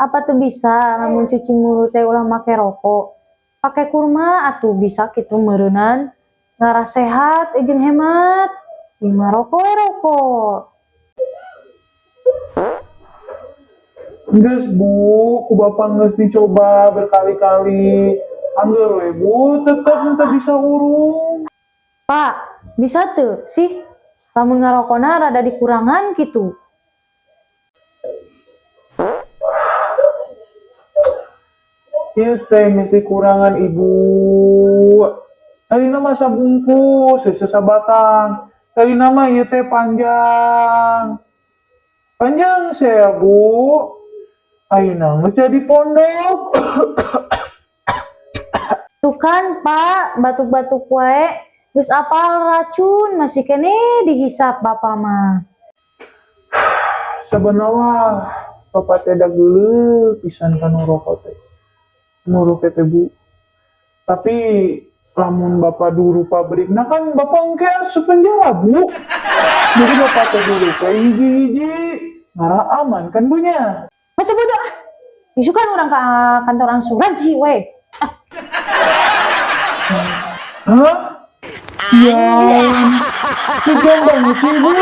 Apa tuh bisa lamun cuci mulut teh ulah make rokok? Pakai kurma atuh bisa kitu meureunnan. Ngarah sehat jeung hemat. Ieu mah rokok we rokok. Geus, Bu, ku bapak geus dicoba berkali-kali. Angger we, Bu, tetep henteu bisa hurung. Pak, bisa tuh sih lamun ngarokona rada dikurangan gitu. Ieu teh mesti kurangan, Ibu. Tadina mah sabungkus, sabatang. Tadina mah ieu teh panjang. Panjang saya, Bu. Ayeuna geus jadi pondok. Tuh kan, Pak, batuk-batuk wae. Geus apal racun masih keneh dihisap bapak mah. Sebenarnya bapak teh da geuleuh pisan ka nu rokok teh. Nu rokok teh, Bu. Tapi lamun bapak dulu pabrikna kan bapak engke asup penjara, Bu. Jadi bapak teh dulu teh hiji-hiji ngarah aman kan, Bu, nya. Masa bodoh ah. Isukan urang ka kantor asuransi we. Hah? Ya, kejam banget sih, Bu.